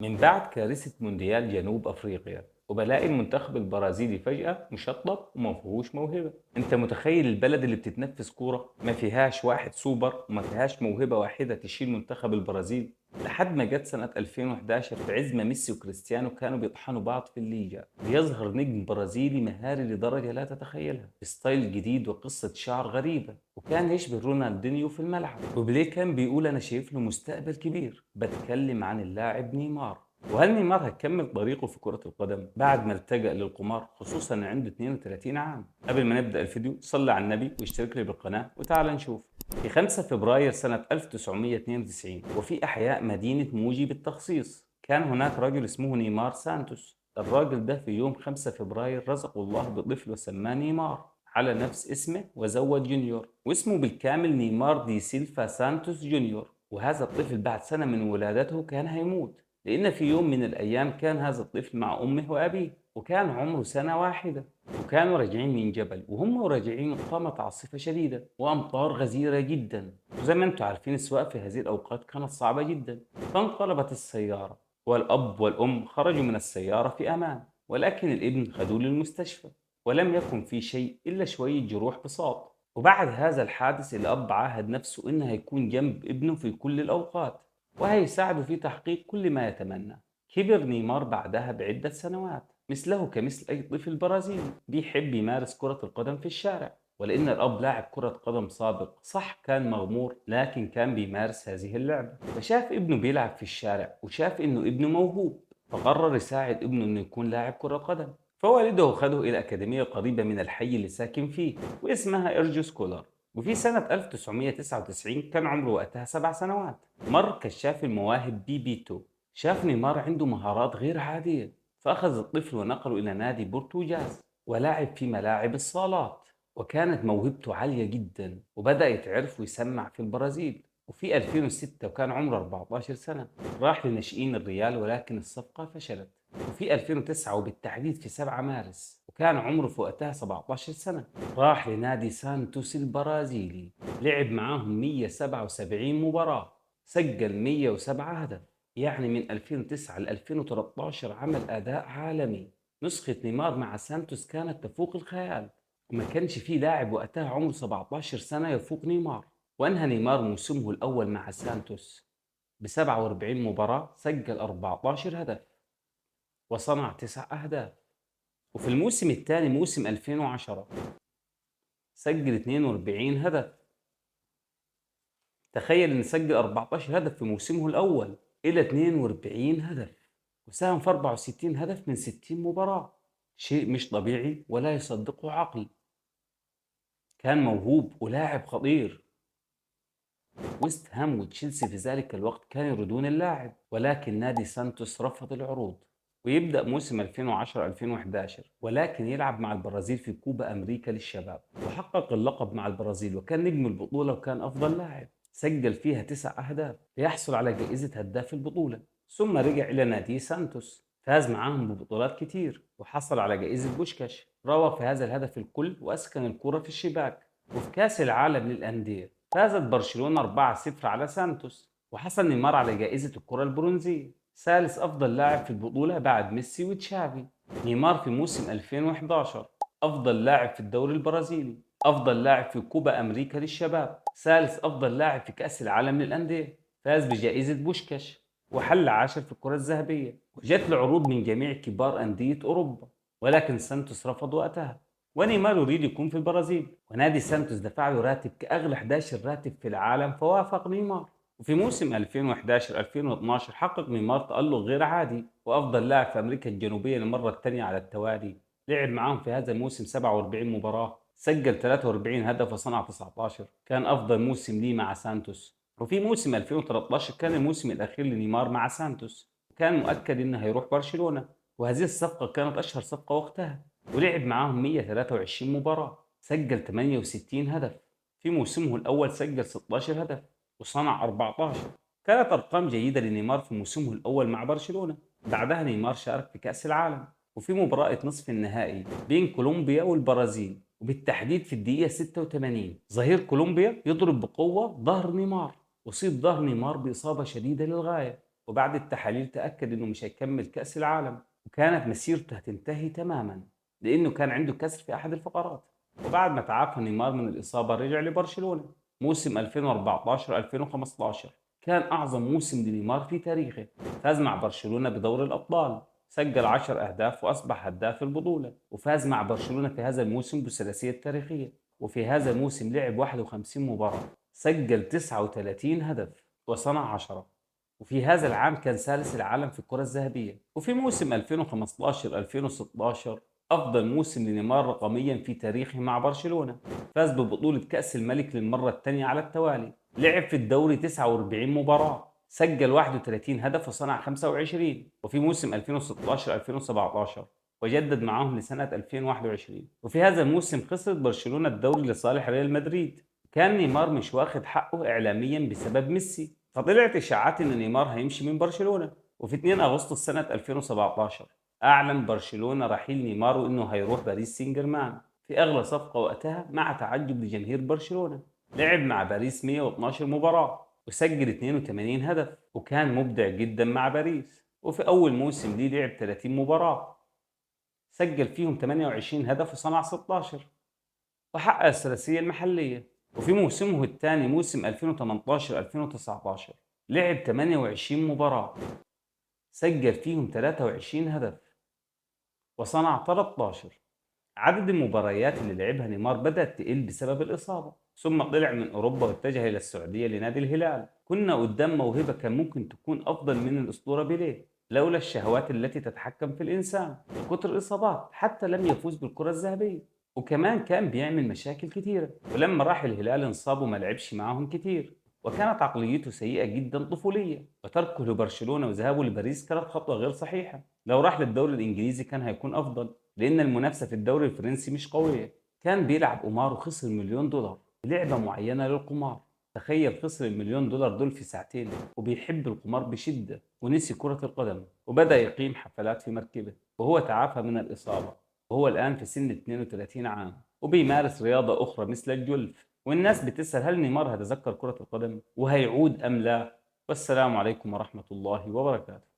من بعد كارثة مونديال جنوب أفريقيا وبلاقي المنتخب البرازيلي فجأة مشطب وما فيهوش موهبة. انت متخيل البلد اللي بتتنفس كورة ما فيهاش واحد سوبر وما فيهاش موهبة واحدة تشيل منتخب البرازيل؟ لحد ما جت سنة 2011 في عز ما ميسي وكريستيانو كانوا بيطحنوا بعض في الليجا، بيظهر نجم برازيلي مهاري لدرجة لا تتخيلها، ب style جديد وقصة شعر غريبة، وكان يشبه رونالدينيو في الملعب. وبيليه كان بيقول أنا شايف له مستقبل كبير. بتكلم عن اللاعب نيمار. وهل نيمار هيكمل طريقه في كرة القدم بعد ما التجأ للقمار، خصوصا ان عنده 32 عام؟ قبل ما نبدأ الفيديو صلي على النبي واشترك لي بالقناة وتعال نشوف. في 5 فبراير سنة 1992 وفي أحياء مدينة موجي بالتخصيص كان هناك رجل اسمه نيمار سانتوس. الراجل ده في يوم 5 فبراير رزقه الله بطفل وسماه نيمار على نفس اسمه وزوج جونيور، واسمه بالكامل نيمار دي سيلفا سانتوس جونيور. وهذا الطفل بعد سنة من ولادته كان هيموت، لأن في يوم من الأيام كان هذا الطفل مع أمه وأبيه وكان عمره سنة واحدة، وكانوا راجعين من جبل، وهم راجعين قامت عاصفة شديدة وأمطار غزيرة جدا، وزي ما انتم عارفين السواقة في هذه الأوقات كانت صعبة جدا. فانقلبت السيارة والأب والأم خرجوا من السيارة في أمان، ولكن الابن خدوه للمستشفى ولم يكن في شيء إلا شوية جروح بساط. وبعد هذا الحادث الأب عاهد نفسه إنه هيكون جنب ابنه في كل الأوقات وهيساعده في تحقيق كل ما يتمنى. كبر نيمار بعدها بعدة سنوات، مثله كمثل أي طفل برازيلي بيحب يمارس كرة القدم في الشارع، ولأن الأب لاعب كرة قدم سابق صح كان مغمور، لكن كان بيمارس هذه اللعبة. فشاف ابنه بيلعب في الشارع وشاف إنه ابنه موهوب، فقرر يساعد ابنه إنه يكون لاعب كرة قدم. فوالده خده إلى أكاديمية قريبة من الحي اللي ساكن فيه واسمها إرجو سكولار. وفي سنة 1999 كان عمره وقتها 7 سنوات، مر كشاف المواهب بيبيتو، شاف نيمار عنده مهارات غير عادية، فأخذ الطفل ونقله إلى نادي بورتوجاز ولعب في ملاعب الصالات، وكانت موهبته عالية جدا وبدأ يتعرف ويسمع في البرازيل. وفي 2006 وكان عمره 14 سنة راح لناشئين الريال، ولكن الصفقة فشلت. وفي 2009 وبالتحديد في 7 مارس وكان عمره في وقتها 17 سنة راح لنادي سانتوس البرازيلي، لعب معاهم 177 مباراة، سجل 107 هدف. يعني من 2009 ل 2013 عمل أداء عالمي. نسخة نيمار مع سانتوس كانت تفوق الخيال، وما كانش فيه لاعب وقتها عمره 17 سنة يفوق نيمار. وأنهى نيمار موسمه الأول مع سانتوس ب 47 مباراة، سجل 14 هدف وصنع 9 أهداف. وفي الموسم الثاني موسم 2010 سجل 42 هدف. تخيل إن سجل 14 هدف في موسمه الأول إلى 42 هدف، وساهم في 64 هدف من 60 مباراة، شيء مش طبيعي ولا يصدقه عقل. كان موهوب ولاعب خطير. ويست هام وتشيلسي في ذلك الوقت كانوا يريدون اللاعب، ولكن نادي سانتوس رفض العروض. ويبدأ موسم 2010-2011 ولكن يلعب مع البرازيل في كوبا أمريكا للشباب، وحقق اللقب مع البرازيل وكان نجم البطولة وكان أفضل لاعب، سجل فيها 9 أهداف ليحصل على جائزة هداف البطولة. ثم رجع إلى نادي سانتوس، فاز معاهم ببطولات كتير وحصل على جائزة بوشكاش، راوغ في هذا الهدف الكل وأسكن الكرة في الشباك. وفي كأس العالم للأندية فازت برشلونة 4-0 على سانتوس، وحصل نيمار على جائزة الكرة البرونزية، ثالث أفضل لاعب في البطولة بعد ميسي وتشافي. نيمار في موسم 2011 أفضل لاعب في الدوري البرازيلي، أفضل لاعب في كوبا أمريكا للشباب، ثالث أفضل لاعب في كأس العالم للأندية، فاز بجائزة بوشكاش وحل عاشر في الكرة الذهبية. وجات له عروض من جميع كبار أندية أوروبا، ولكن سانتوس رفض وقتها. ونيمار يريد يكون في البرازيل، ونادي سانتوس دفع له راتب كأغلى 11 راتب في العالم، فوافق نيمار. وفي موسم 2011-2012 حقق نيمار تألق غير عادي وأفضل لاعب في أمريكا الجنوبية للمرة الثانية على التوالي. لعب معاهم في هذا الموسم 47 مباراة، سجل 43 هدف وصنع 19، كان أفضل موسم ليه مع سانتوس. وفي موسم 2013 كان الموسم الأخير لنيمار مع سانتوس، وكان مؤكد إنه هيروح برشلونة، وهذه الصفقة كانت أشهر صفقة وقتها. ولعب معاهم 123 مباراة، سجل 68 هدف. في موسمه الأول سجل 16 هدف وصنع 14. كانت أرقام جيدة لنيمار في موسمه الأول مع برشلونة. بعدها نيمار شارك في كأس العالم، وفي مباراة نصف النهائي بين كولومبيا والبرازيل، وبالتحديد في الدقيقة 86 ظهير كولومبيا يضرب بقوة ظهر نيمار، أصيب ظهر نيمار بإصابة شديدة للغاية، وبعد التحاليل تأكد إنه مش هيكمل كأس العالم، وكانت مسيرته هتنتهي تماما لأنه كان عنده كسر في أحد الفقرات. وبعد ما تعافى نيمار من الإصابة رجع لبرشلونة. موسم 2014-2015 كان أعظم موسم لنيمار في تاريخه، فاز مع برشلونة بدوري الأبطال، سجل 10 أهداف وأصبح هداف البطولة، وفاز مع برشلونة في هذا الموسم بالثلاثية التاريخية. وفي هذا الموسم لعب 51 مباراة، سجل 39 هدف وصنع 10. وفي هذا العام كان ثالث العالم في الكرة الذهبية. وفي موسم 2015-2016 أفضل موسم لنيمار رقميا في تاريخه مع برشلونة، فاز ببطولة كأس الملك للمرة الثانية على التوالي، لعب في الدوري 49 مباراة، سجل 31 هدف وصنع 25. وفي موسم 2016-2017 وجدد معاهم لسنة 2021. وفي هذا الموسم خسرت برشلونة الدوري لصالح ريال مدريد. كان نيمار مش واخد حقه إعلاميا بسبب ميسي، فطلعت إشاعات إن نيمار هيمشي من برشلونة. وفي 2 أغسطس سنة 2017 أعلن برشلونة رحيل نيمار وإنه هيروح باريس سان جيرمان في أغلى صفقة وقتها، مع تعجب لجماهير برشلونة. لعب مع باريس 112 مباراة وسجل 82 هدف، وكان مبدع جدا مع باريس. وفي أول موسم ليه لعب 30 مباراة، سجل فيهم 28 هدف وصنع 16، وحقق الثلاثية المحلية. وفي موسمه الثاني موسم 2018-2019 لعب 28 مباراة، سجل فيهم 23 هدف وصنع 13. عدد المباريات اللي لعبها نيمار بدأت تقل بسبب الإصابة، ثم طلع من أوروبا واتجه إلى السعودية لنادي الهلال. كنا قدام موهبة كان ممكن تكون أفضل من الأسطورة بيليه لولا الشهوات التي تتحكم في الإنسان وكتر الإصابات، حتى لم يفوز بالكرة الذهبية. وكمان كان بيعمل مشاكل كتيرة، ولما راح الهلال انصاب وما لعبش معاهم كتير، وكانت عقليته سيئة جدا طفولية. وتركه لبرشلونة وذهابه لباريس كانت خطوة غير صحيحة. لو راح للدوري الإنجليزي كان هيكون أفضل، لأن المنافسة في الدوري الفرنسي مش قوية. كان بيلعب قمار وخسر $1,000,000 لعبة معينة للقمار. تخيل خسر $1,000,000 دول في ساعتين. وبيحب القمار بشدة ونسي كرة القدم، وبدأ يقيم حفلات في مركبه. وهو تعافى من الإصابة وهو الآن في سن 32 عام، وبيمارس رياضة أخرى مثل الجولف. والناس بتسأل هل نيمار هيتذكر كرة القدم وهيعود أم لا؟ والسلام عليكم ورحمة الله وبركاته.